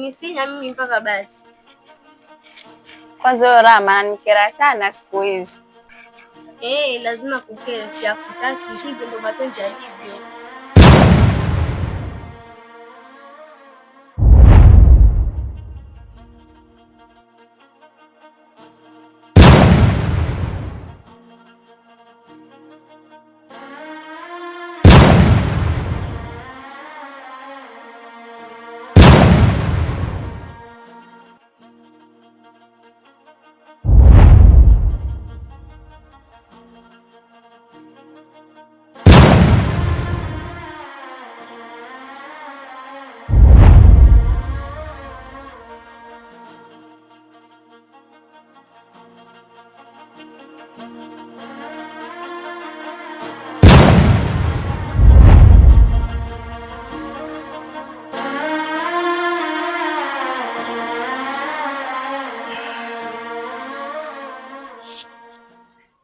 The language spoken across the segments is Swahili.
Kunisinya mimi mpaka basi. Kwanza huyo Rama ananikera sana siku hizi. Lazima kukera, si hakutaki hivyo, ndo mapenzi yalivyo.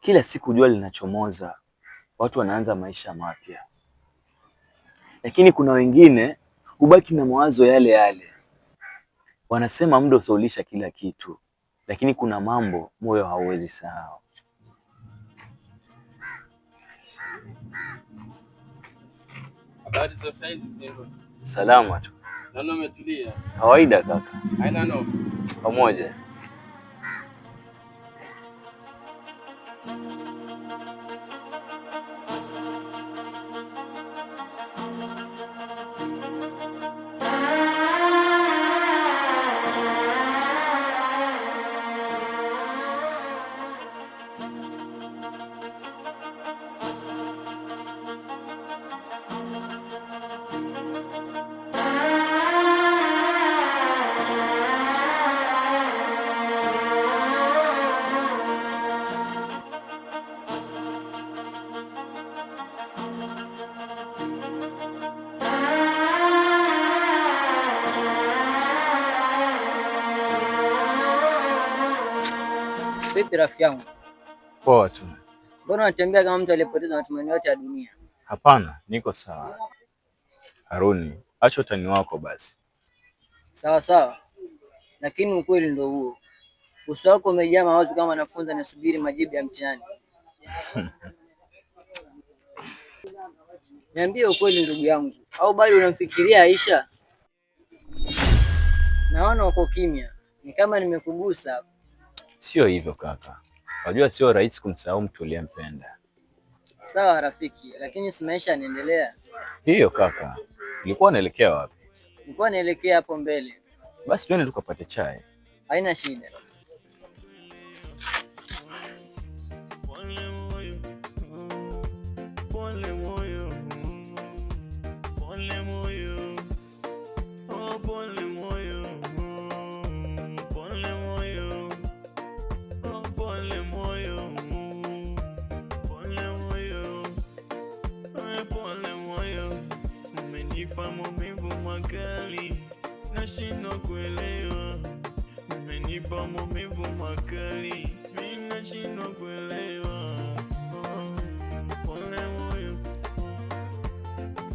Kila siku jua linachomoza, watu wanaanza maisha mapya, lakini kuna wengine hubaki na mawazo yale yale. Wanasema muda usaulisha kila kitu, lakini kuna mambo moyo hauwezi sahau. Habari za saizi Zero? Salama tu. Naona umetulia. Kawaida kaka. Haina noma. Pamoja. Vipi rafiki yangu? Poa tu. Mbona unatembea kama mtu aliyepoteza matumaini yote ya dunia? Hapana, niko sawa. Haruni, acha utani wako basi. Sawa sawa, lakini ukweli ndio huo. Uso wako umejaa mawazo kama mwanafunzi anasubiri majibu ya mtihani. Niambie ukweli ndugu yangu, au bado unamfikiria Aisha? Naona uko kimya, ni kama nimekugusa. Sio hivyo kaka, wajua sio rahisi kumsahau mtu uliyempenda. Sawa rafiki, lakini si maisha yanaendelea. Hiyo kaka, ulikuwa unaelekea wapi? Nilikuwa naelekea hapo mbele. Basi twende tukapate chai. Haina shida. Pole moyo, pole moyo, oh pole moyo, pole moyo, oh pole moyo, pole moyo, eh, pole moyo, umenipa maumivu makali, nashindwa kuelewa, umenipa maumivu makali, mimi nashindwa kuelewa. Oh, pole moyo,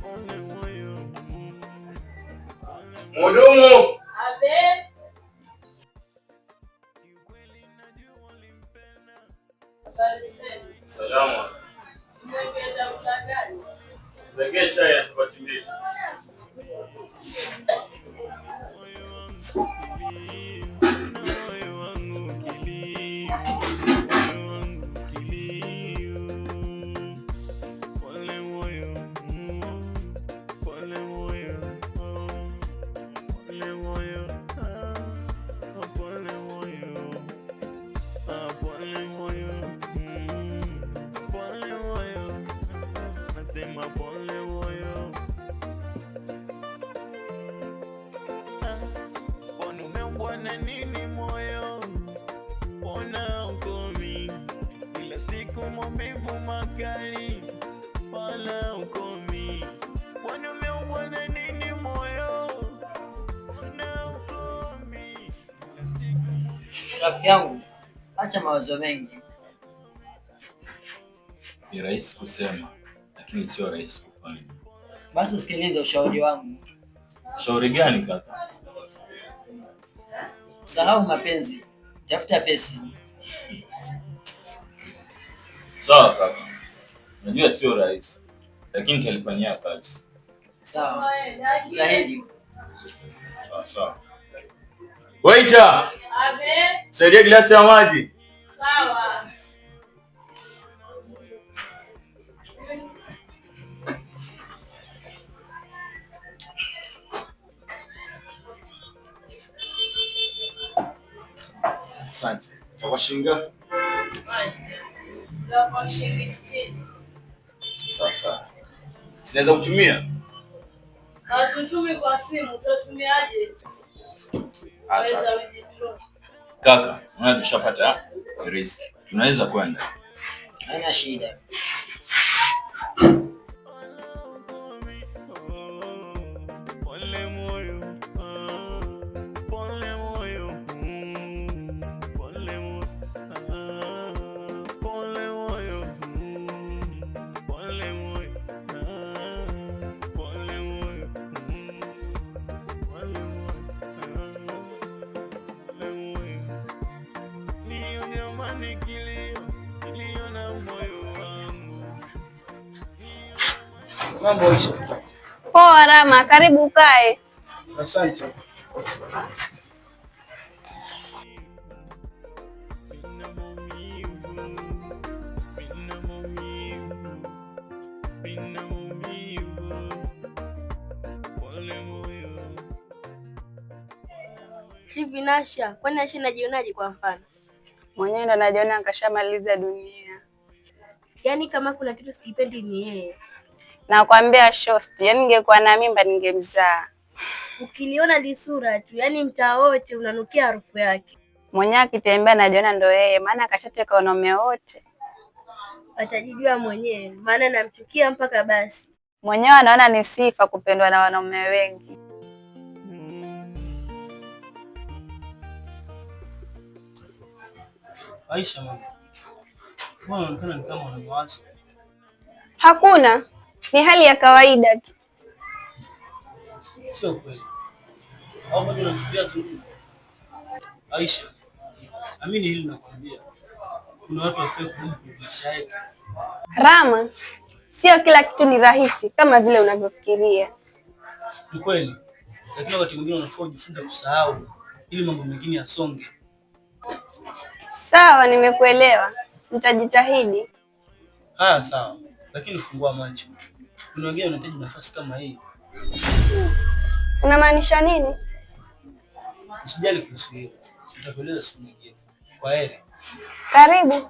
pole moyo. Mhudumu! Abe. Salama. Legee chai ya chapati mbili. Moyo wangu kilio, moyo wangu kilio. Pole moyo, pole moyo, pole moyo, ah, pole moyo, ah, pole moyo, pole moyo, nasema pole moyo. Ah, Mbona umeumbwa na nini moyo? Mbona ukomi? Kila siku maumivu makali, wala ukomi. Mbona umeumbwa na nini moyo? Mbona ukomi? Kila siku Rafiki yangu, acha mawazo mengi. Ni rahisi kusema, lakini sio rahisi kufanya. Basi sikiliza ushauri wangu. Shauri gani kaka? Sahau mapenzi, tafuta pesa. Sawa kaka, najua sio rahisi, lakini nitalifanyia kazi. Sawa, jitahidi. Sawa sawa. Waiter, saidia glasi ya maji. Sawa. Asante. Itakuwa shilingi ngapi? Shilingi 60. Sawa sawa. Sinaweza kutumia? Hatutumi kwa simu, tutatumiaje? Ah, sawa sawa. Kaka, unaona tushapata riziki. Tunaweza kwenda. Haina shida. Pole moyo, ah, pole moyo, mm, pole moyo, ah, pole moyo, mm, pole moyo, ah, pole moyo, mm, pole moyo, ah, pole moyo. Niyo jamani kilio, kilio na moyo wangu. Mambo Aisha. Poa Rama, karibu ukae. Asante. Nina maumivu, nina maumivu, nina maumivu. Pole moyo. Hivi Nasha, kwani Asha najionaje kwa mfano? Mwenyewe ndo najiona kashamaliza dunia. Yaani kama kuna kitu sikipendi ni yeye. Nakwambia shosti, yaani ningekuwa na mimba ningemzaa. Ukiliona lisura tu, yaani mtaa wote unanukia harufu yake. Mwenyewe akitembea najiona ndo yeye, maana kashateka wanaume wote. Atajijua mwenyewe, maana namchukia mpaka basi. Mwenyewe anaona ni sifa kupendwa na wanaume wengi. Aisha mama. Mbona unaonekana ni kama una mawazo? Hakuna, ni hali ya kawaida tu. Sio kweli. Au bado unamfikiria Zuru? Aisha, amini hili nakwambia. Kuna watu wafai kudumu kwenye maisha yetu. Rama, sio kila kitu ni rahisi kama vile unavyofikiria. Ni kweli. Lakini wakati mwingine unafaa ujifunze kusahau ili mambo mengine yasonge. Sawa, nimekuelewa. Nitajitahidi. Haya sawa, lakini fungua macho. Kuna wengine wanahitaji nafasi kama hii. Unamaanisha nini? Usijali kuhusu hilo. Nitakueleza siku nyingine. Kwa heri. Karibu.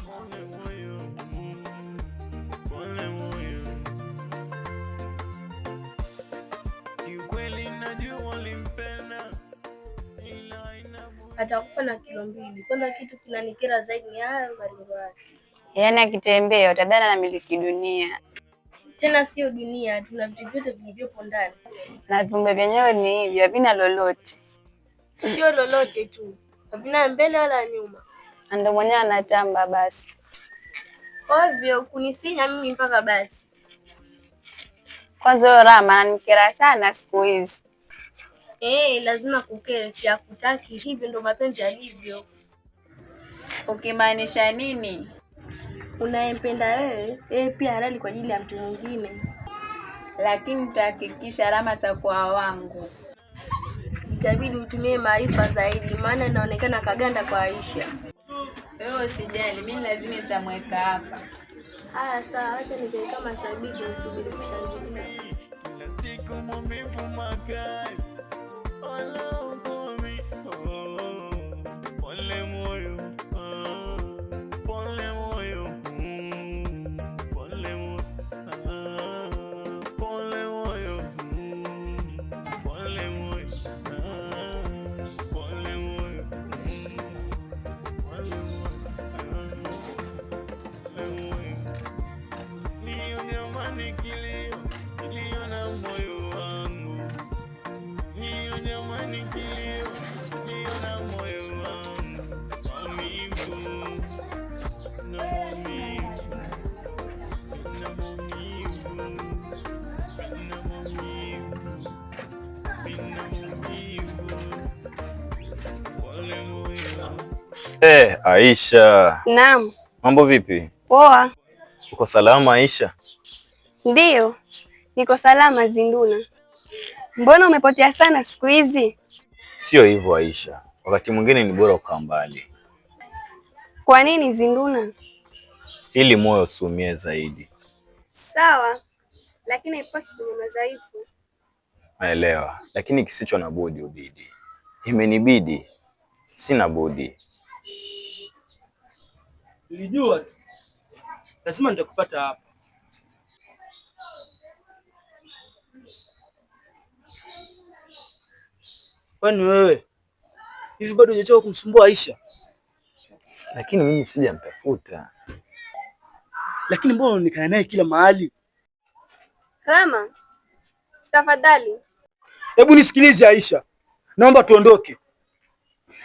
Pole moyo, mm, pole moyo. Kiukweli najua ulimpenda, ila haina budi. Atakufa na kilo 2. Kwanza kitu kinanikera zaidi ni hayo maringo yake. Yaani akitembea utadhani anamiliki dunia, Tena sio dunia, tuna vitu vyote vilivyopo ndani. na viumbe vyenyewe ni hivyo, havina lolote. Sio lolote tu, havina mbele wala nyuma. Na ndo mwenyewe anatamba basi. Ovyo kunisinya mimi mpaka basi. Kwanza huyo Rama ananikera sana siku hizi. Lazima kukere, si hakutaki. Hivyo ndo mapenzi yalivyo. Ukimaanisha nini? Unayempenda wewe, yeye pia halali kwa ajili ya mtu mwingine. Lakini nitahakikisha Rama atakuwa wangu. Itabidi utumie maarifa zaidi, maana inaonekana kaganda kwa Aisha. Wewe usijali, mimi lazima nitamweka hapa. Haya sawa, acha nikae kama shabiki nisubiri kushangilia. Kila siku maumivu makali, wala ukomi. Oh, pole moyo, ah, pole moyo, mm, pole moyo, ah, pole moyo, mm, pole moyo, ah, pole moyo, mm, pole moyo, ah, pole moyo. Niyo jamani kilio, kilio na moyo wangu. Niyo jamani kilio. Aisha, Naam, mambo vipi? poa. Uko salama Aisha? Ndiyo, niko salama Zinduna. Mbona umepotea sana siku hizi? Sio hivyo Aisha, wakati mwingine ni bora ukaa mbali Kwa nini Zinduna? ili moyo usiumie zaidi. Sawa, lakini haipaswi kwenye madhaifu. Naelewa, lakini kisicho na budi ubidi. Imenibidi, sina budi. Nilijua tu lazima nitakupata hapa. Kwani wewe hivi bado hujachoka kumsumbua Aisha? Lakini mimi sijamtafuta. Lakini mbona unaonekana naye kila mahali? Rama, tafadhali. Hebu nisikilize Aisha, naomba tuondoke.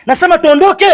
Nasema tuondoke.